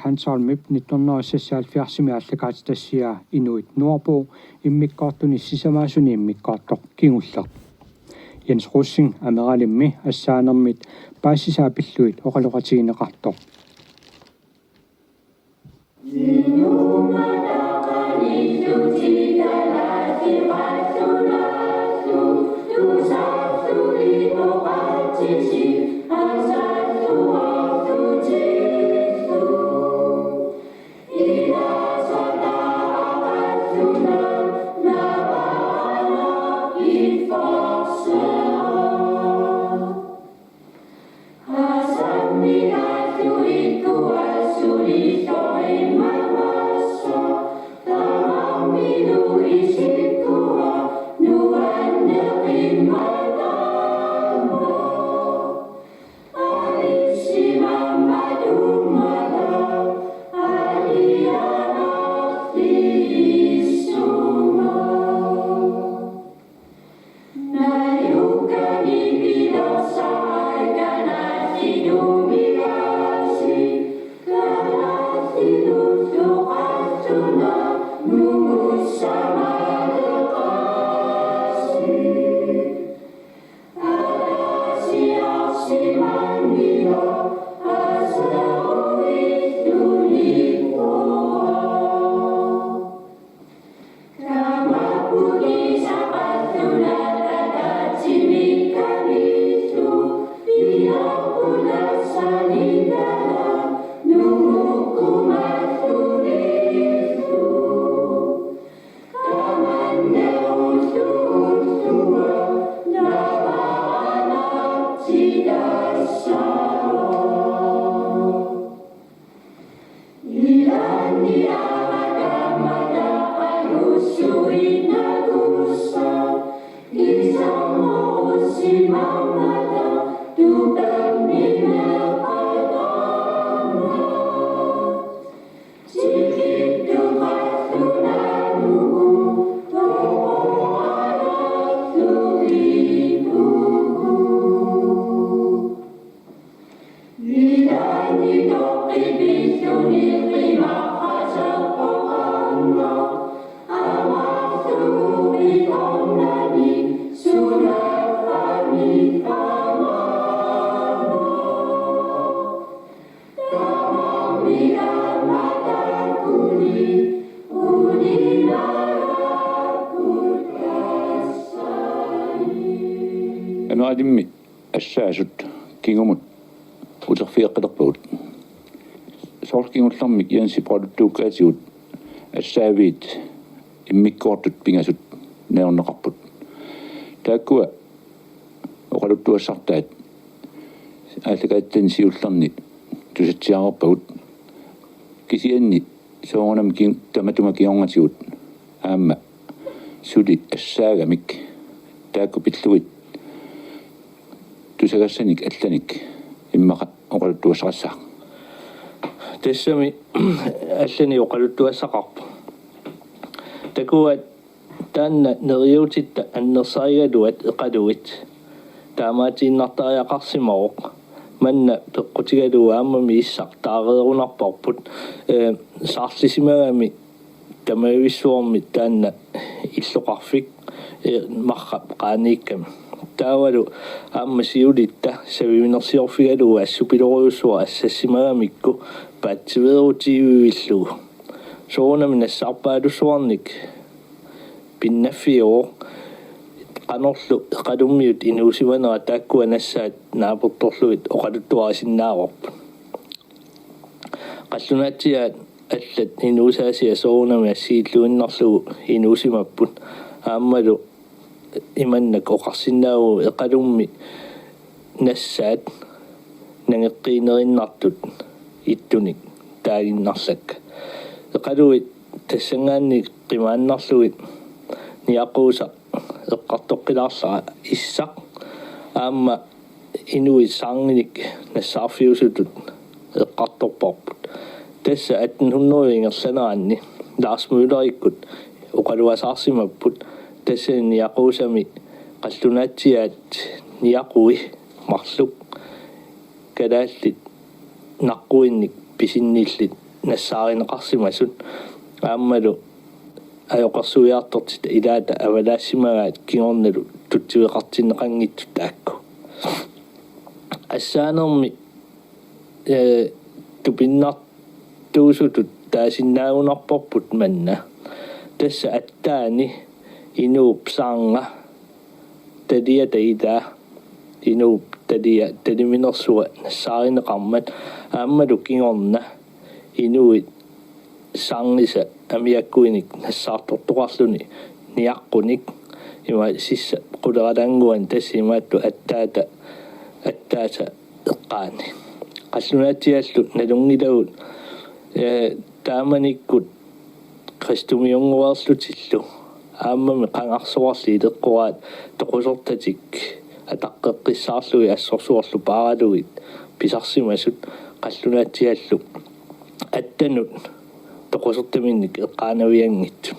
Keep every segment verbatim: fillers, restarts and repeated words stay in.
Hanstholmip nitten hundrede og seksoghalvfjerdsimi aallakaatitassiaa Inuit Nordbo immikkoortuni sisamaasuni immikkoortoq kingulleq. Jens Rosing Ameralimmi assaanermit paasisaa pillugit oqaloqatigineqartoq. Ameralimmi assaasut kingumut uterfigeqqilerpagut. Soorlu kingullermik Jensip oqaluttuukkaatigut assaaviit immikkoortut pingasut najorneqarput. Taakkua oqaluttuassartaat aallakaatitani siullerni tusatsiareerpagut. Kisianni soorunami ki-, tamatuma kingornatigut aamma suli assaagamik taakku pillugit tusagassanik allanik immaqa oqaluttuassaqassaaq. Tassami allanik oqaluttuassaqarpoq. Takuat taanna neriuutitta annersarigaluat eqaluit taamaatiinnartariaqarsimavoq. Manna peqqutigalugu aammami issaq taareerunarparput, ee, saarlisimagami tamavissuarmi taanna illoqarfik, ee, marrap qaaniikkami. Taavalu aamma siulitta saviunersiorfigalugu assupilorujussuaq assassimagamikku paatsiveerutiivivillugu. Soorunami nassaarpaalussuarnik pinnaffiuvoq qanorlu eqalummiut inuusimanera taakkua nassaat naapertorlugit oqaluttuarisinnaavarput. Qallunaatsiaat allat inuusaasiat soorunami assiilluinnarlugu inuusimapput. Aammalu imannak oqarsinnaavagut eqalummi nassaat nangeqqiinerinnartut ittunik taaginnarlakka. Eqaluit tassanngaanniit qimaannarlugit niaquusaq eqqartoqqilaarlara issaq aamma inuit sanginik nassaarfiusutut eqqartorparput. Tassa atten hundrede ingerlaneranni Lars Møllerikkut oqaluasaarsimapput, tassani niaquusami qallunaatsiaat niaqui marluk kalaallit naqquinnik pisinnillit nassaarineqarsimasut aammalu ajoqersuiartortitaq ilaata avalaassimagaat kingornalu tutsiveqartinneqanngitsut taakku. Assaanermi, eh, tupinnartuusutut taasinnaagunarparput manna. Tassa attaani inuup saarnga taliata ilaa, inuup talia taliminersua nassaarineqarmat aammalu kingorna inuit saarnisa amiakkuinik nassaartortoqarluni niaqqunik, ima sissap quleralannguani tassa imaattoq attaata, attaata eqqaani. Qallunaatsiallu nalunngilagut, eh, taamanikkut kristumiunnguarlutillu aammami qangarsuarli ileqqoraat toqusortatik ataqqeqqissaarlugit assorsuarlu paaralugit pisarsimasut qallunaatsiallu attanut toqusortaminnik eqqaanavianngitsut.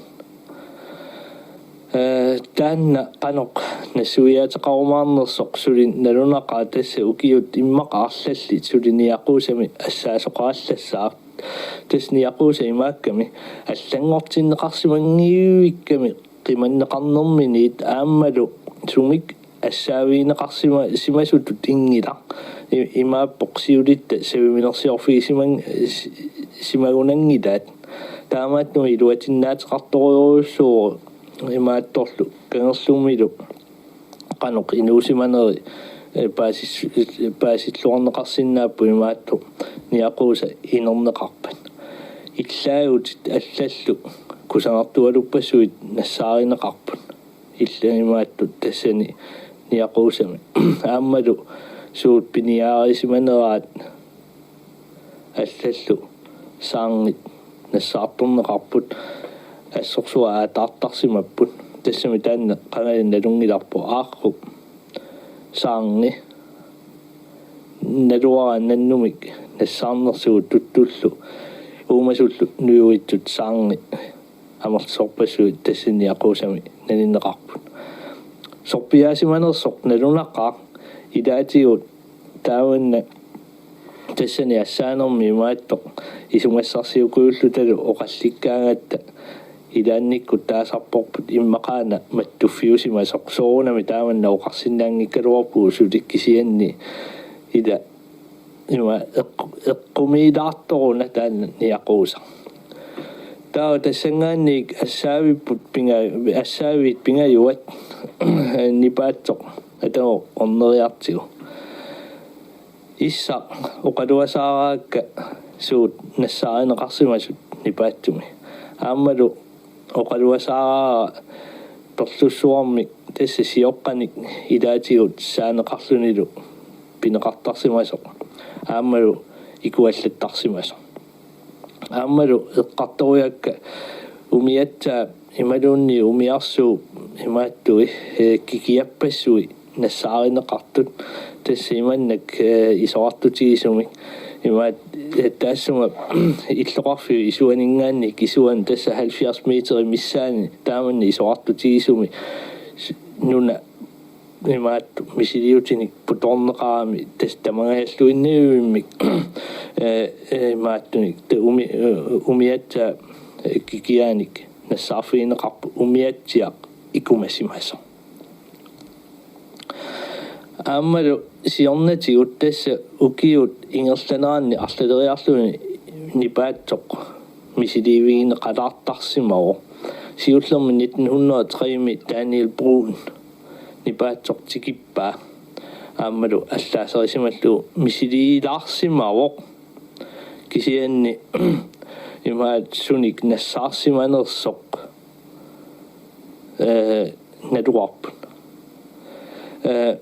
Eh, taanna qanoq nassuiaateqarumaarnersoq suli nalunaqaaq, tassa ukiut immaqa arlallit suli niaquusami assaasoqarallassaaq. Tassa niaquusa imaakkami allanngortinneqarsimanngivikkami qimanneqarnerminiit aammalu sumik assaavigineqarsima-, simasutut inngilaq. I-, imaappoq siulitta saviminersiorfigisimang-, si-, simagunanngilaat. Taamaattumik iluatinnaateqartorujussuuvoq imaattorlu kangerlumilu qanoq inuusimaneri, eh, paasis-, paasilluarneqarsinnaapput imaattoq niaquusa inerneqarpat. Illaagutit allallu kusanartualuppassuit nassaarineqarput. Illa imaattoq tassani niaquusami. Aammalu suut piniarisimaneraat allallu saarngit nassaartorneqarput, assorsuaq aataartarsimapput. Tassami taanna qangali nalunngilarput, aarrup saarngi naluara nannumik nassaarnersugut tuttullu uumasullu nujuitsut saarngi amerlasoorpassuit tassani niaquusami naninneqarput. Sorpiaasimanersoq nalunaqaaq, ilaatigut taamanna tassani assaanermi imaattoq isumassarsiukujullutalu oqallikkaangatta ilaannikkut taasarporput immaqaana mattuffiusimasoq. Soorunami taamanna oqarsinnaanngikkaluarpugut suli, kisianni ila ima eq-, eqqumiilaartoruna taanna niaquusaq. Taava tassanngaanniit assaavipput pinga-, assaaviit pingajuat nipaatsoq atagu orneriartigu. Issaq oqaluasaaraakka suut nassaarineqarsimasut nipaatsumi. Aammalu oqaluasaaraara perlussuarmik tassa sioqqanik ilaatigut saaneqarlunilu pineqartarsimasoq aammalu ikuallattarsimasoq. Aammalu eqqartoriakka umiatsaap imaluunniit umiarsuup imaattui, eh, kikiappassui nassaarineqartut. Tassa imannak, eh, isorartutigisumik. Imaat, eh, taassuma illoqarfiup isuaninngaanniit isuani tassa halvfjerds meterit missaanni taamanna isorartutigisumi s-, nuna imaattoq misiliutinik putoorneqarami tassa tamangajalluinnavimmik, eh, eh, imaattunik ta umi-, eh, umiatsaap, eh, kikiaanik nassaarfigineqarpoq umiatsiaq ikumasimasoq. Aammalu siornatigut tassa ukiut ingerlaneranni arlaleriarluni nipaatsoq misiliivigineqalaartarsimavoq. Siullermik nitten hundrede og tre-mi Daniel Bruun nipaatsoq tikippaa aammalu allaaserisimallugu misiliilaarsimavoq. Kisianni imaat sunik nassaarsimanersoq, eh, naluarput. Eh,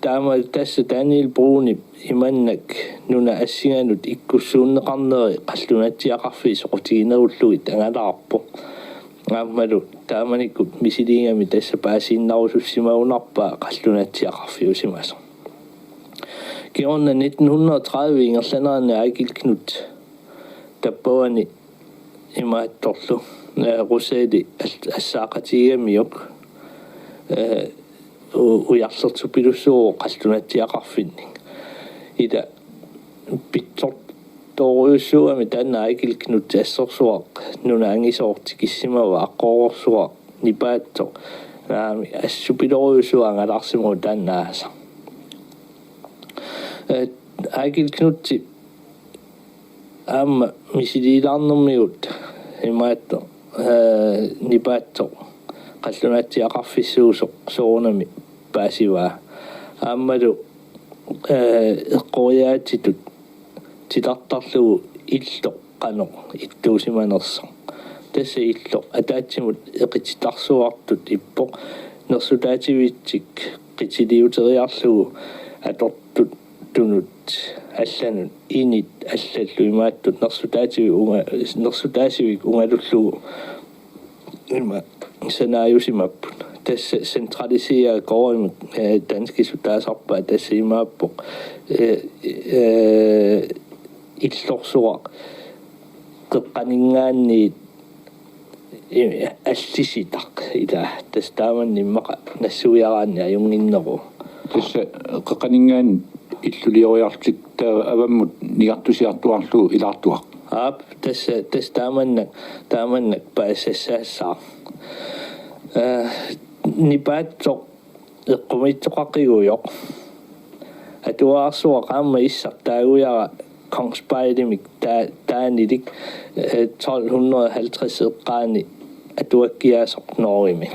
taama tassa Daniel Bruunip imannak nunap assinganut ikkussuunneqarneri qallunatsiaqarfiit soqutiginerullugit angalaarpoq. Aammalu taamanikkut misiliigami tassa paasiinnarusussimagunarpaa qallunatsiaqarfiusimasoq. Kingorna nitten hundrede og tredive ingerlaneranni Eigil Knuth tappavani imaattorlu, eh, Rosselli al-, assaaqatigigamiuk, eh, u-, ujarlertupilussuuvoq qallunatsiaqarfinnik. Ila pitsor-, Oqaluttoorujussuugami taanna Eigil Knudtip assorsuaq nunaanngisoortik issimava aqqoorsuaq nipaatsoq. Naami assupilorujussuaq angalaarsimavoq taanna aasaq. Eh, Eigil Knudtip aamma misiliilaarnermigut imaattoq, eh, nipaatsoq qallunaatsiaqarfissuusoq soorunami paasivaa. Aammalu, eh, eqqoriaatitut titartarlugu illoq qanoq ittuusimanersoq. Tassa illoq ataatsimut eqititarsuartut ippoq, nersutaativiitsik qitiliuteriarlugu atortut tunut allanut init allallu imaattut nersutaativi unga-, nersutaasivik ungalullugu ima sanaajusimapput. Tassa centraliseret gårdimik, eh, danskisut taasarpaat, tassa imaappoq, eh, eh, illorsuaq qeqqaninngaanniit i-, allisitaq ila. Tassa taamanna immaqa nassuiaraanni ajunnginneruvoq. Tassa qeqqaninngaanniit illulioriarlutik taava avammut nigartusiartuaarlugu ilaartuaq. Aap, tassa, tassa taamannak, taamannak paasisassaassaaq. Eh, nipaatsoq eqqumiitsoqaqigujoq. Atuarsuaq aamma issaq taagujara Kongsspejlimik taa-, taanilik, eh, tolv hundrede halvtreds eqqaani atuakkiaasoq Norgemi.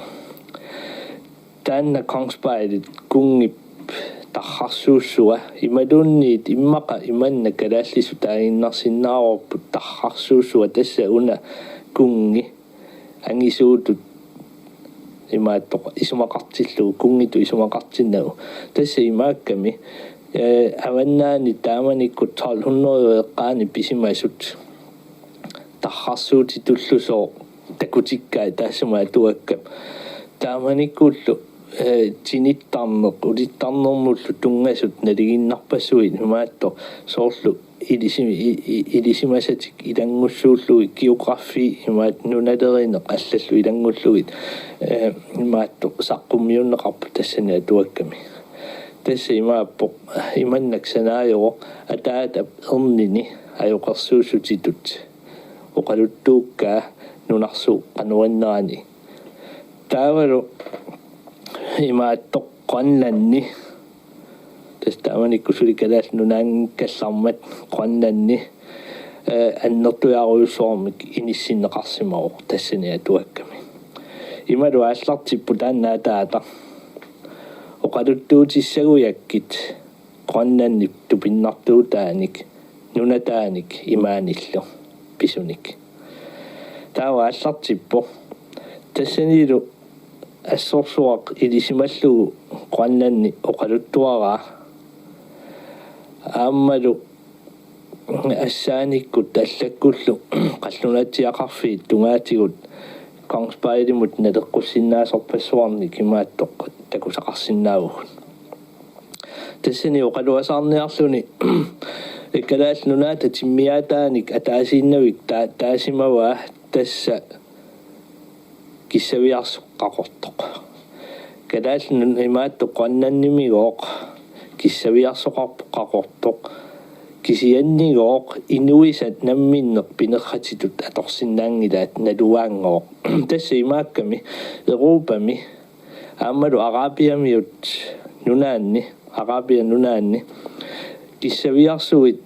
Taanna Kongsspejlit kunngip tarrarsuussua imaluunniit immaqa imanna kalaallisut taaginnarsinnaavarput tarrarsuussua, tassa una kunngi angisuutut imaattoq isumaqartillugu, kunngitut isumaqartinnagu. Tassa imaakkami, eh, avannaani taamanikkut tolv hundrede eqqaani pisimasut tarrarsuutitullusooq takutikkaat taassuma atuakkami. Taamanikkullu, eh, tinittarneq, ulittarnermullu tunngasut nalinginnarpassuit imaattoq soorlu ilisi-, i-, i-, ilisimasatik ilanngussuullugit, geografi imaattoq nunalerineq allallu ilanngullugit, eh, imaattoq saqqummiunneqarput tassani atuakkami. Tassa imaappoq, imannak sanaajuvoq: Ataatap ernini ajoqersuussutitut oqaluttuukkaa nunarsuup qanoq innerani. Taavalu imaattoq Grønlandi, tassa taamanikkut suli Kalaallit Nunaanngikkallarmat, Grønlandi, eh, annertusiarujussuarmik inissinneqarsimavoq tassani atuakkami. Imalu aallartippoq taanna ataata: Oqaluttuutissagujakkit Grønlandip tupinnartuutaanik nunataanik imaanillu pisunik. Taava aallartippoq tassanilu assorsuaq ilisimallugu Grønlandi oqaluttuaraa. Aammalu assaanikkut allakkullu qallunaatsiaqarfiit tungaatigut Kongsspejlimut naleqqussinnaasorpassuarnik imaattoq takusaqarsinnaavugut. Tassani oqaluasaarniarluni Kalaallit Nunaata timmiaataanik ataasiinnavik taa-, taasimavaa tassa kissaviarsoq Qaqortoq. Kalaallit Nun-, imaattoq Grønlandimigooq kissaviarsoqarpoq Qaqortoq. Kisiannigooq inuisa namminneq pinerratitut atorsinnaanngilaat naluaanngooq. Tassa imaakkami Europami aammalu Arabiamiut nunaanni, Arabian nunaanni kissaviarsuit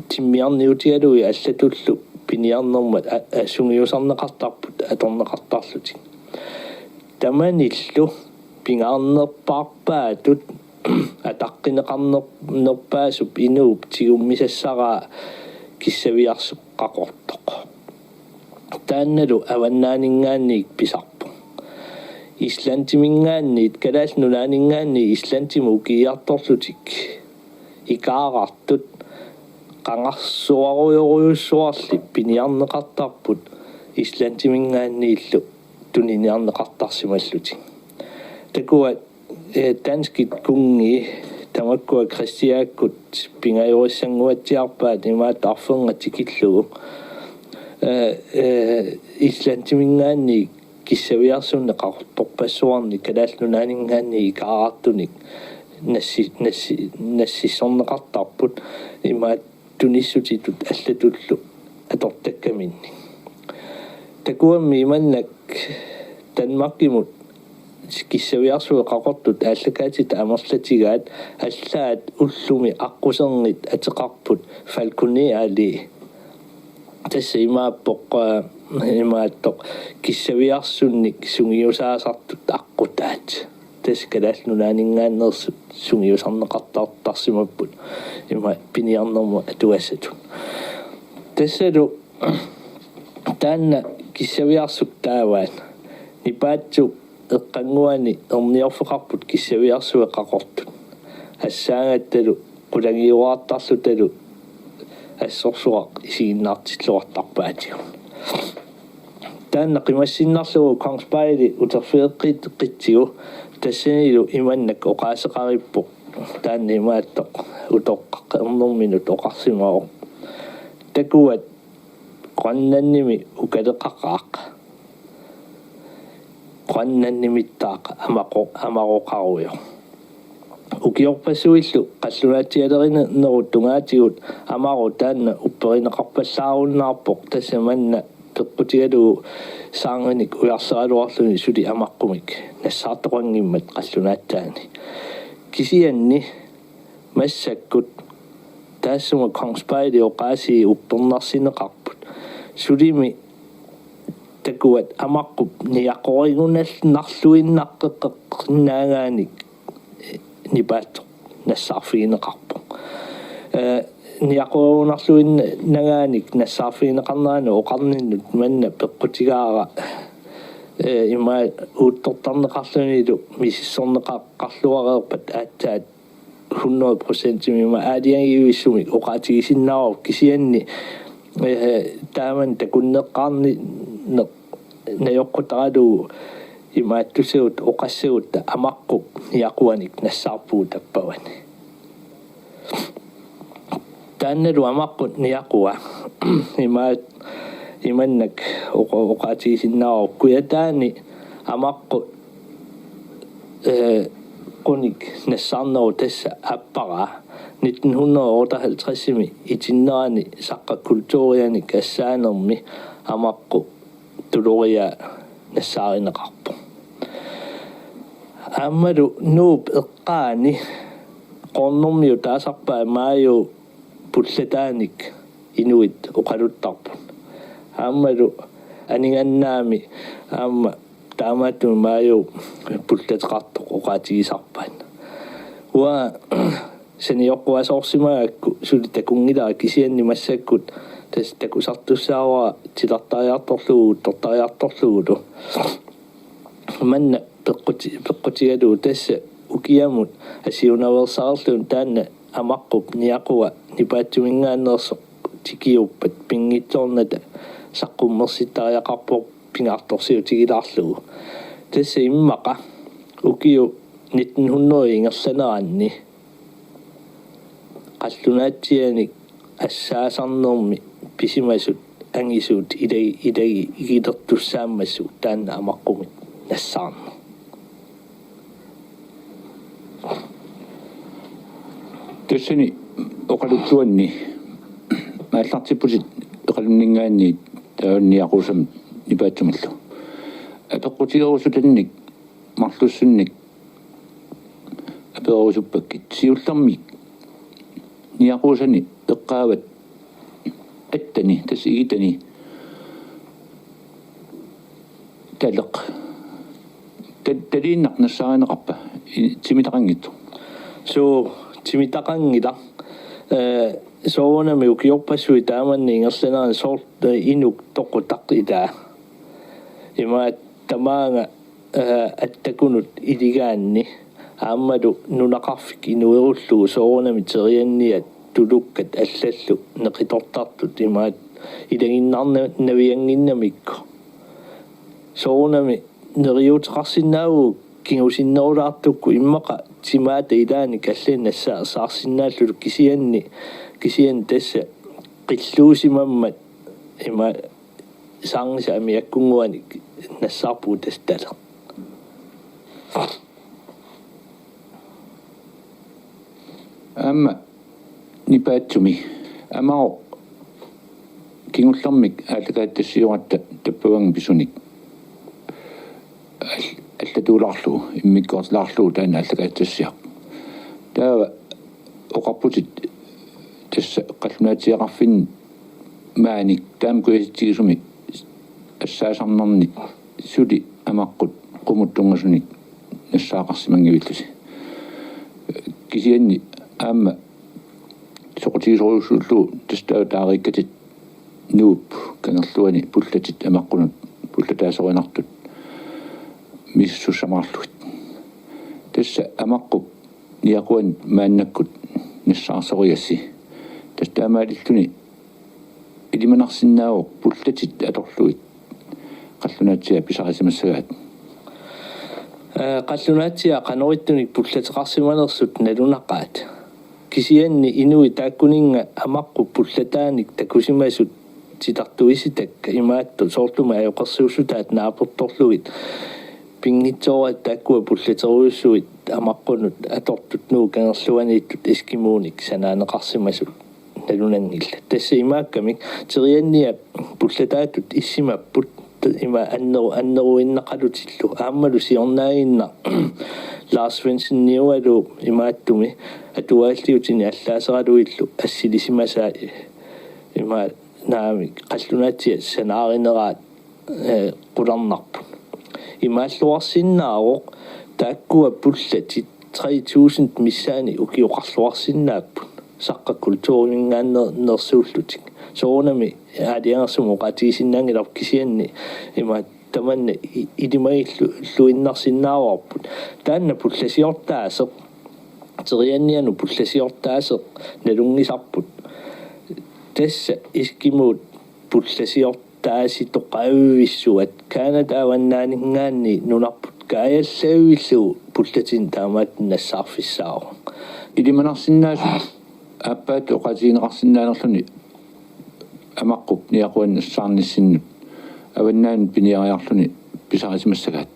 timmiarniutigalugit allatullu piniarnermut a-, a-, sungiusarneqartarput atorneqartarlutik. Tamanillu pingaarnerpaarpaatut ataqqineqarner-, nerpaasup inuup tigummisassaraa kissaviarsoq Qaqortoq. Taannalu avannaaninngaanniit pisarpoq. Islandiminngaanniit, Kalaallit Nunaanninngaanniit Islandimut ukiiartorlutik ikaarartut qangarsuarujorujussuarli piniarneqartarput Islandiminngaanniillu tuniniarneqartarsimallutik. Takuat, eh, danskit kunngii tamakkua Christiakkut pingajorissannguatsiarpaat imaattoq arfernga tikillugu. Eh, eh, Islandiminngaanniit kissaviarsunik Qaqortorpassuarnik Kalaallit Nunaanninngaanniit ikaarartunik nassi-, nassi-, nassissorneqartarput imaattoq tunissutitut allatullu atortakkaminnik. Takuammi imannak Danmarkimut kissaviarsuit qaqortut aallakaatitat amerlatigaat allaat ullumi aqquserngit ateqarput Falconer Allé. Tassa imaappoq, eh, imaattoq kissaviarsunnik sungiusaasartut aqqutaat. Tassa Kalaallit Nunaanninngaanneersut sungiusarneqartartarsimapput ima piniarnermut atugassatut. Tassalu taanna kissaviarsuk taavaat. Nipaatsuk eqqannguani erniorfeqarput kissaviarsuit qaqortut. Assaagattalu qulangioraartarlutalu assorsuaq isiginnaartilluartarpaatigut. Taanna qimassinnarlugu Kongsbergili uterfigeqqitsigu tassanilu imannak oqaaseqarippoq, taanna imaattoq utoqqaq ernerminut oqarsimavoq: Takuat, Grønlandimi ukaleqaqaaq. Grønlandimittaaq amaqo-, amaqoqarujoq. Ukiorpassuillu qallunaatsialerinerup tungaatigut amaqu taanna upperineqarpallaarunnaarpoq, tassa manna peqqutigalugu sanginik ujarleraluarluni suli amaqqumik nassaartoqanngimmat qallunaatsaani. Kisianni massakkut taassuma Kongsbergili oqaasii uppernarsineqarput. Sulimi takuat amaqqup niaqorigunarluinnarluinnarluinnaagaannik nipaatsoq nassaarfigineqarpoq. Eh, niaqorigunarluinnagaanik nassaarfigineqarneranut oqarninnut manna peqqutigaara, eh, ima uuttortarneqarlunilu misissorneqaqarluareerpat aatsaat hundrede procentimik ima aalajangiivissumik oqaatigisinnaavoq, kisianni, eh, taamani takunneqqaarninneq najoqqutaralugu imaattussagutta oqassagutta amaqqup niaquanik nassaarpugut tappavani. Taannalu amaqqut niaqua imaat-, imannak oqa-, oqaatigisinnaavoq: Kujataani amaqqut, eh, qunik nassaarnerup tassa aappara nitten hundrede og otteoghalvtredsimi itinnerani saqqaq kulturianik assaanermi amaqqut tuloriaa nassaarineqarpoq. Aammalu Nuup eqqaani Qoornermiut taasarpaat Maajup pullataanik inuit oqaluttarput. Aammalu Aningaannaami aamma taamaattumik Maajup pullateqartoq oqaatigisarpaat. Uanga sanioqquasoorsimagakku suli takunngilara, kisianni massakkut tassa takusartussaavara titartariartorlugu uuttortariartorlugulu. Manna peqquti-, peqqutigalugu tassa ukiamut asiunaveersareerluni taanna amaqqup niaqua nipaatsuminngaanneersoq tikiuppat pinngitsoornata saqqummersittariaqarpoq pingaartorsiutigilaarlugu. Tassa immaqa ukiup nitten hundrede ingerlaneranni qallunaatsianik assaasarnermi pisimasut angisuut ilagi-, ilagiigilertussaammassuk taanna amaqqumik nassaarneq. Tassani oqaluttuanni aallartipputit Iqalunninngaanniit taava niaquusamik nipaatsumillu. Apeqqutigerusutannik marlussunnik apererusuppakkit. Siullermik niaquusani eqqaavat attani, tassa igitani, taleq. Ta-, taliinnaq nassaarineqarpa? I-, timitaqanngitsoq? Suu, timitaqanngilaq. Eh, soorunami ukiorpassuit taamanna ingerlaneranni soorlu, eh, inuk toqutaq ilaa. Imaat tamaanga, eh, attakunut iligaanni aammalu nunaqarfik inuerullugu soorunami terianniat tulukkat allallu neqitortartut imaat ilagiinnarnaviannginnamikku. Soorunami neriuuteqarsinnaavugut kingusinnerulaartukkut immaqa timaata ilaanni kallinnassaarsinnaallutik, kisianni, kisianni tassa qilluusimammat ima saarngisaq amiakkunnguanik nassaarpugut tassa taleq. Aamma nipaatsumi Amaroq kingullermik aallakaatitassiooratta tappavannga pisunik al-, allatuulaarlugu, immikkoortilaarlugu taanna aallakaatitassiaq. Taava oqarputit tassa qallunaatsiaqarfinni maanik taama kujasitsigisumi assaasarnerni suli amaqqut qumut tunngasunik nassaaqarsimanngivillusi. Kisianni aamma soqutigisorujussuullugu tassa taava taareekkatit Nuup Kangerluani pullatit amaqqunut pullataasorineqartut misissussamaarlugit. Tassa amaqqut niaquanit maannakkut nassaarsorigassi. Tassa taamaalilluni ilimanarsinnaavoq pullatit atorlugit qallunaatsiaq pisarisimassagaat. Ee, qallunaatsiaq qanoq ittunik pullateqarsimanersut nalunaqaat. Kisianni inuit taakkuninnga amaqqut pullataanik takusimasut titartuisitakka imaattoq soorlumi ajoqersuussutaat naapertorlugit pinngitsooratik taakkua pullaterujussuit amaqqunut atortut Nuup Kangerluaniittut eskimoonik sanaaneqarsimasut nalunanngillat. Tassa imaakkamik Terianniap pullataatut issimapput ima anneru-, anneruinnaqalutillu aammalu siornaaginnaq Lars Svendsen Niualu imaattumi atuaalliutini allaaseralugillu assilisimasai ima naamik qallunaatsiaq sanaarineraat, ee, qularnarput. Imaalluarsinnaavoq taakkua pullatit tre tusind missaani ukioqarluarsinnaapput saqqakultuurimingaanneersuullutik. Soorunami aalajangersumik oqaatigisinnaanngilarput kisianni ima tamanna i-, ilimagillu-, -lluinnarsinnaavarput. Taanna pullasiortaaseq, Teriannianut pullasiortaaseq nalunngisarput. Tassa eskimoot pullasiortaasitoqavissuat Canada Avannaaninngaanniit nunarput kaajallavillugu pullatinik taamaattut nassaarfissaavoq. Ilimanarsinnaasut aappaat oqaatigineqarsinnaanerluni amaqqut niaquanit nassaarnissinnut avannaanut piniariarluni pisarisimassagaat.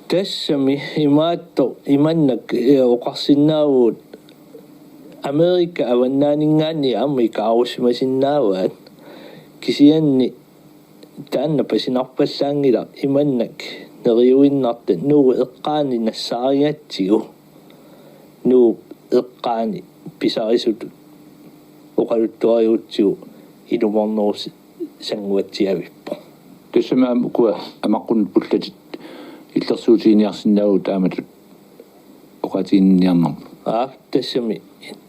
Tassami imaattoq imannak, ee, oqarsinnaavugut Amerika Avannaaninngaanniit aamma ikaarussimasinnaavaat. Kisianni taanna pasinarpallaanngilaq imannak neriuinnarta Nuup eqqaani nassaarigatsigu Nuup eqqaani pisarisutut oqaluttuarigutsigu ilumoornerusannguatsiavippoq. Tassami aamma ukua amaqqunut pullatit illersuutiginiarsinnaavugut taamatut oqaatiginninniarnermut. Aa, tassami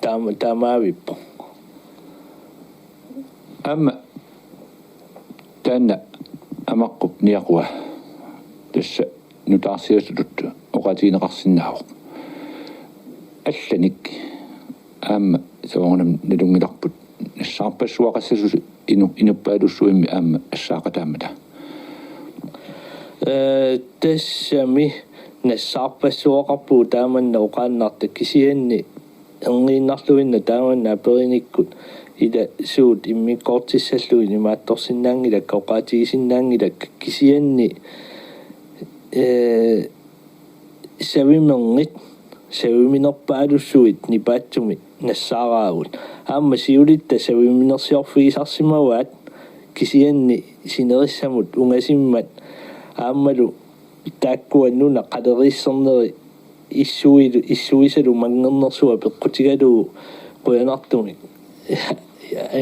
taama-, taamaavippoq. Aamma taanna amaqqut niaqua tassa nutaarsiasutut oqaatigineqarsinnaavoq. Allanik aamma soorunami nalunngilarput nassaarpassuaqassasusi inu-, inuppaalussuimmi aamma assaaqataammata. Ee, tassami nassaarpassuaqarpugut taamanna oqaannarta kisianni erniinnarluinnaq taamanna aperinikkut ila suut immikkoortissallugit imaattorsinnaanngilakka oqaatigisinnaanngilakka kisianni, ee, savimernit, saviminerpaalussuit nipaatsumik nassaaraagut. Aamma siulitta saviminersiorfigisarsimavaat kisianni sinerissamut ungasimmat aammalu taakkua nunat qaleriisserneri issuilu-, issuisalu manngernersuaq peqqutigalugu qujanartumik.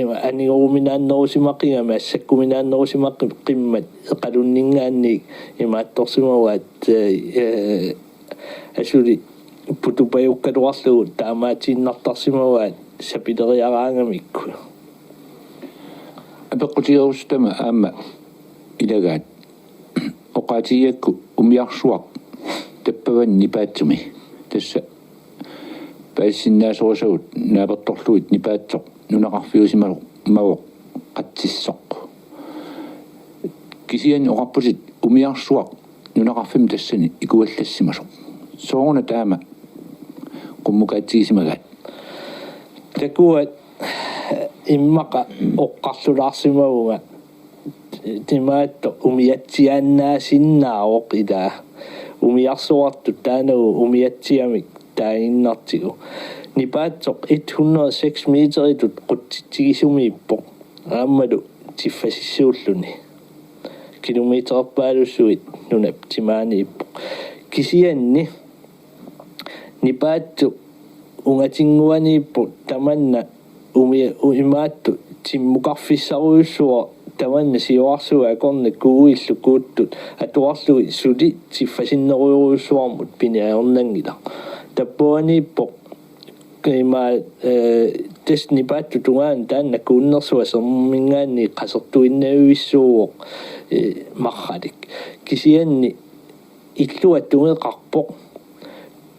Ima aniguruminaannerusimaqigami, assakkuminaannerusimaqimmat eqalunninngaanniit imaattorsimavaat, ee, asuli putupajukkaluarlugu taamaatiinnartarsimavaat sapileriaraangamikku. Apeqqutigerusuttama aamma ilagaat oqaatigigakku umiarsuaq tappavani nipaatsumi. Tassa paasisinnaasorisagut naapertorlugit nipaatsoq nunaqarfiusimavoq qatsissoq. Kisianni oqarputit umiarsuaq nunaqarfimmi tassani ikuallassimasoq. Sooruna taama qummukaatsigisimagaat? Takuat immaqa oqqarlulaarsimavunga timaattoq umiatsiaannaasinnaavoq ilaa. Umiarsuartut taannagu umiatsiamik taaginnartigu. Nipaatsoq et hundrede og seks meteritut qutsitsigisumiippoq aammalu tiffasissuulluni. Kilometerpaalussuit nunap timaaniippoq. Kisianni nipaatsuk ungatinnguaniippoq tamanna umi-, u-, imaattoq timmukarfissarujussuaq tamanna siuarsuit akornanni kuuillu kuuttut atuarlugit suli tiffasinnerujorujussuarmut piniarnanngilaq. Tappavaniippoq ima, eh, tassa nipaatsuk tungaanut taanna kuunnersuaq serminngaanniit qasertuinnavissuuvoq, eh, marralik. Kisianni illuatungeqarpoq.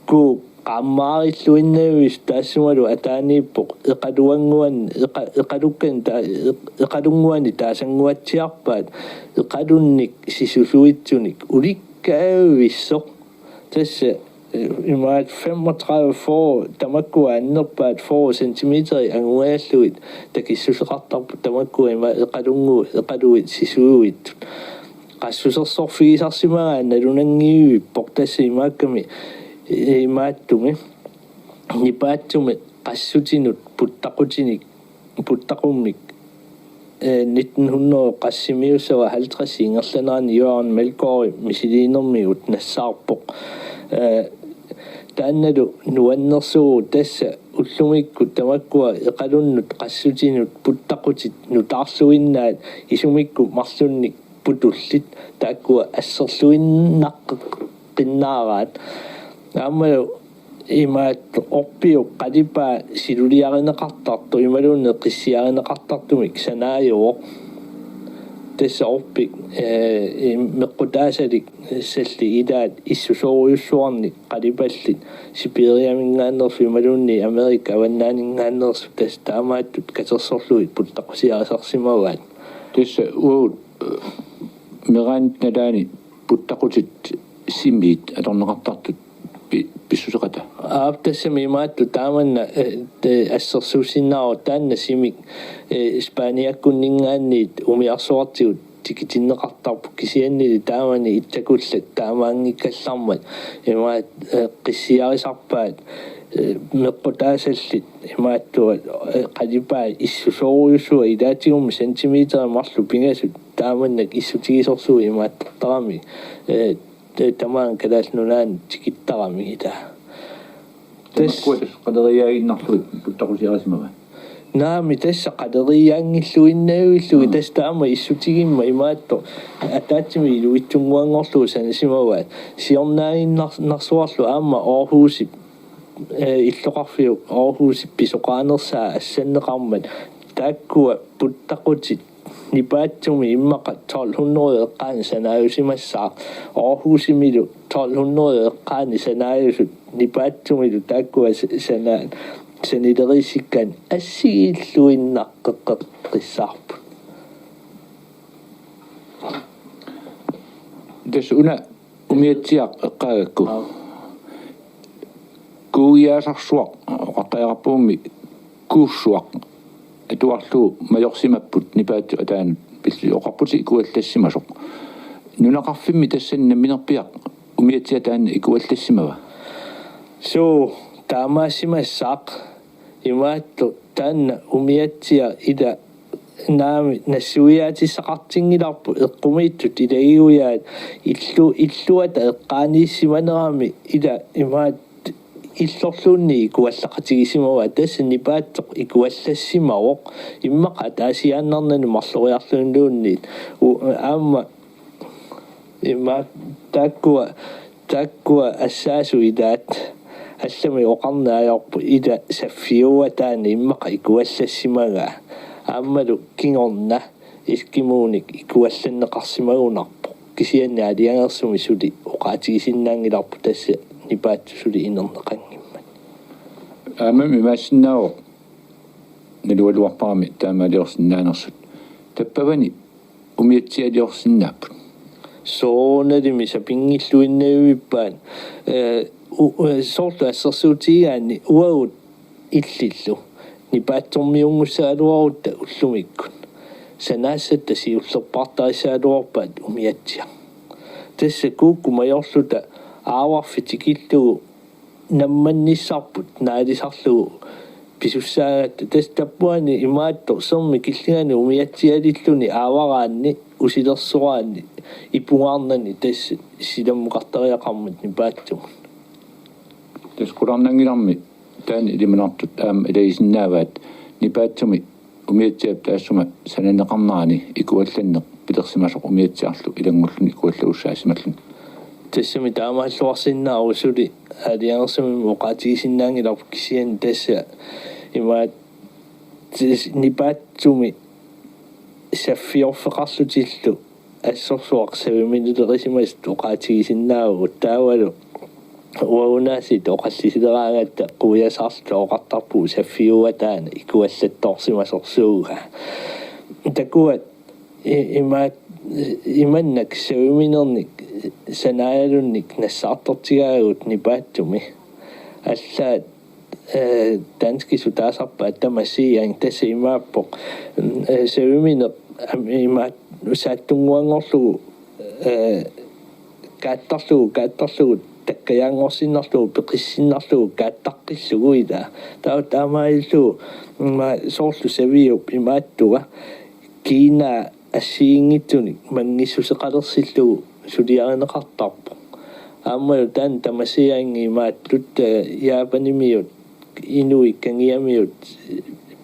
Kuuk qaammaarilluinnavisut taassumalu ataaniippoq eqaluannguan-, eqa-, eqalukkan ta-, eq-, eqalunnguanik taasannguatsiarpaat eqalunnik sisusuitsunik ulikkaavissoq. Tassa, eh, imaat femogtredive fyrre tamakkua annerpaat fyrre centimeter angungajallugit takissuseqartarput tamakkua ima eqalunngu-, eqaluit sisuuittut. Qassusersorfigisarsimagaat nalunanngivippoq tassa imaakkami, eh, imaattumi nipaatsumi qassutinut puttaqutinik, puttaqummik, eh, nitten hundrede qassimiussava halvtreds ingerlanerani Jørgen Melgaard misiliinermigut nassaarpoq. Eh, taannalu nuannersuuvoq tassa ullumikkut tamakkua eqalunnut qassutinut puttaqutit nutaarluinnaat isumikkut marlunnik putullit taakkua asserluinnaqqinnaaraat. Aammalu imaattoq orpiup qalipaa siluliarineqartartoq imaluunniit qissiarineqartartumik sanaajuvoq. Tassa orpik, eh, im-, meqqutaasalik sallit ilaat issusoorujussuarnik qalipallit Sibiriaminngaanneersut imaluunniit Amerikap avannaaninngaanneersut tassa taamaattut katersorlugit puttaqusiarisarsimavaat. Tassa uagut, eh, meeraanitta nalaani puttaqutit simiit atorneqartartut pi-, pissuseqata? Aap, tassami imaattut taamanna, eh, te-, assersuussinnaavoq taanna simik, eh, Spaniakkunninngaanniit umiarsuartigut tikitinneqartarput kisiannili taamani itsakullak taamaanngikkallarmat imaat, eh, qissiarisarpaat, eh, meqqutaasallit imaattuat, eh, qalipaa issusoorujussuaq ilaatigummi centimeterit marluk pingasut taamannak issutigisorsuit imaattartaramik, eh, ta-, tamaanga Kalaallit Nunaanni tikittaramik ilaa. Tamakkua tassa qaleriiaaginnarlugit puttaqusiarisimavaat. Naamik, tassa qaleriiaanngilluinnavillugit. Mm. Tassa taama issutigimmat imaattoq ataatsimik ilivitsunnguanngorlugu sanasimavaat. Siornaaginnar-, narsuarlu aamma Aarhusip, eh, illoqarfiup Aarhusip pisoqaanersaa assanneqarmat taakkua puttaqutit nipaatsumi immaqa tolv hundrede eqqaani sanaajusimassaaq. Aarhusimilu tolv hundrede eqqaani sanaajusut nipaatsumilu taakkua sa-, sana-, sanileriissikkaanni assigiilluinnaqqeqqissaarput. Tassa una umiatsiaq eqqaagakku. Aap. Kuugiaasarsuaq oqartariaqarpugummi kuussuaq atuarlugu majorsimapput nipaatsut ataanut pillugu oqarputit ikuallassimasoq. Nunaqarfimmi tassani namminerpiaq umiatsiaq taanna ikuallassimava? Suu, taamaassimassaaq imaattoq taanna umiatsiaq ila naamik nassuiaatissaqartinngilarput eqqumiitsut ilagigujaat illu-, illuata eqqaaniissimanerami ila imaat illorluunniit ikuallaqatigisimavaat tassa nipaatsoq ikuallassimavoq immaqa ataasiaannarnani marloriarluniluunniit u-, aamma ima taakkua, taakkua assaasut ilaat allamik oqarneq ajorput ila saffiuaataani immaqa ikuallassimagaa aammalu kingorna eskimuunik ikuallanneqarsimagunarpoq. Kisianni aalajangersumik suli oqaatigisinnaanngilarput tassa nipaatsut suli inerneqanngimmat. Aamma imaassinnaavoq nalugaluarparami taamaaliorsinnaanersut. Tappavani umiatsialiorsinnaapput. Soorunalimi sapinngilluinnavippaat, eh, u-, eh, soorlu assersuutigigaanni uagut illillu nipaatsormiunngussagaluarutta ullumikkut. Sanaassatta siullerpaartarissagaluarpaat umiatsiaq. Tassa kuukkut majorluta aavarfik tikillugu nammannissarput naalisarlugu pisussaagatta. Tassa tappuani imaattoq sermik killingani umiatsialilluni aavaraanni usilersoraanni ipungaarnani tassa silammukartariaqarmat nipaatsumut. Tassa qularnanngilarmi taanna ilimanartut aamma ilagisinnaavaat nipaatsumi umiatsiap taassuma sananeqarnerani ikuallanneq pilersimasoq umiatsiarlu ilanngulluni ikuallagussaasimalluni. Tassami taamaalluarsinnaavoq suli aalajangersimammik oqaatigisinnaanngilarput kisianni tassa imaat tis-, nipaatsumi saffiorfeqarlutillu assorsuaq saviminilerisimasut oqaatigisinnaavagut taavalu uagunaasiit oqallisileraangatta quiasaarluta oqartarpugut saffiuataana ikuallattoorsimasorsuugaa. Takuat i-, imaat imannak saviminernik sanaajalunnik nassaartortigaagut nipaatsumi. Allaat eh, danskisut taasarpaat tamasiiaat tassa imaappoq. Eh, savimineq am-, imaat saattunnguanngorlugu, eh, kaattarlugu, kaattarlugu, takkajaanngorsinnarlugu, peqissinnarlugu, kaattaqqillugu ilaa. Taa-, taamaalillugu, ima soorlu saviup imaattuga, kiinaa assigiinngitsunik manngissuseqalersillugu suliarineqartarpoq. Aammalu taanna tamasiiaat imaattoq, eh, Japanimiut, inuit kangiamiut,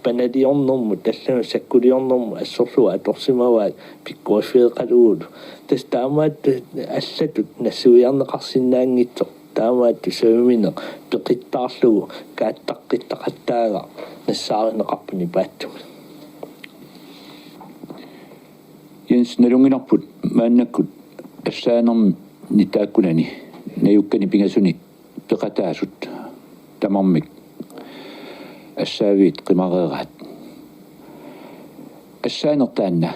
panaliornermut, allanut sakkuliornermut assorlugu atorsimavaat pikkoriffigeqalugulu. Tassa taamaattut allatut nassuiarneqarsinnaanngitsoq. Taamaattoq savimineq peqittaarlugu kaattaqqittaqattaagaq nassaarineqarpoq nipaatsumik. Jens, nalunngilarput maannakkut assaanerni taakkunani najukkani pingasuni peqataasut tamarmik assaaviit qimareeraat. Assaaneq taanna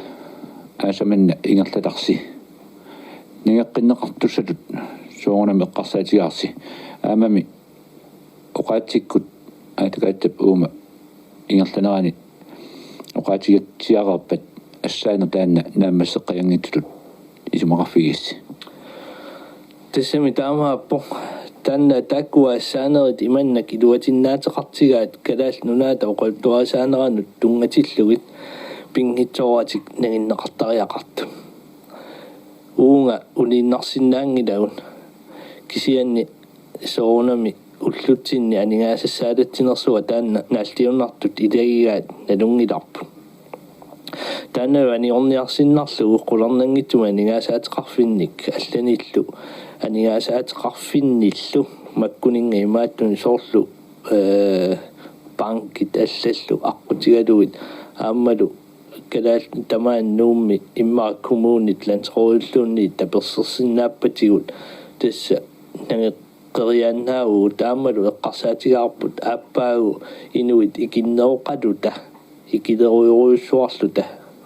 aasaq manna ingerlatarsi. Nangeqqinneqartussatut soorunami eqqarsaatigaarsi. Aammami oqaatsikkut aataqaatsap uuma ingerlanerani oqaatigitsiareerpat assaaneq taanna naammasseqqajanngitsutut isumaqarfigigissi. Tassami taamaappoq. Taanna taakkua assaanerit imannak iluatinnaateqartigaat Kalaallit Nunaata oqaluttuarisaaneranut tunngatillugit pinngitsooratik nanginneqartariaqartut. Uunga uniinnarsinnaanngilagut. Kisianni soorunami ullutsinni aningaasassaalatsinersuaq taanna naalliunnartut ilagigaat nalunngilarput. Taanna anigorniarsinnarlugu qularnanngitsumik aningaasaateqarfinnik allanillu aningaasaateqarfinnillu makkuninnga imaattunik soorlu, eh, bankit allallu aqqutigalugit aammalu kalaallit tamaani Nuummi immaqa kommunit landsrådilluunniit tapersersinnaappatigut tassa nangeq- qeriaannaavugut aammalu eqqarsaatigaarput aappaagu inuit ikinneroqaluta ikilerujorujussuarluta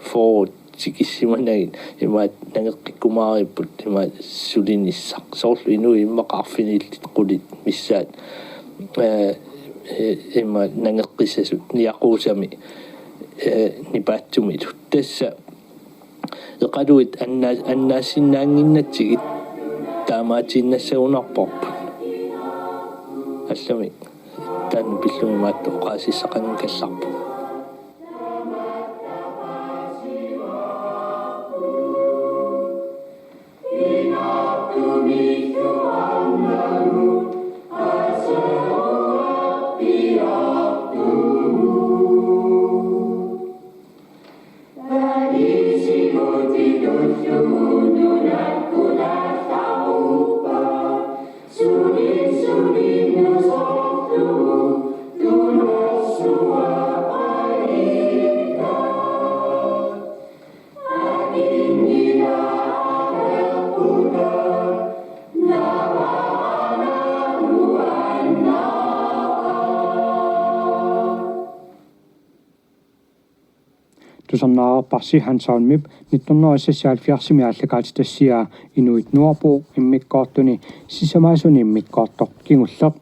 fyrre tikissimanagit imaat nangeqqikkumaaripput imaat sulinissaq soorlu inuit immaqa arfinillit qulit missaat, eh, eh, imaat nangeqqissasut niaquusami, eh, nipaatsumilu tassa Eqaluit anna-, annaassinnaannginnatsigit taamaatiinnassagunarparput. Allamik taanna pillugit imaattoq oqaasissaqanngikkallarpunga. Tusarnaareerparsi Hans Holmip nitten hundrede og seksoghalvfjerdsimi aallakaatitassiaa Inuit Nordbo immikkoortuni sisamaasuni immikkoortoq kingulleq.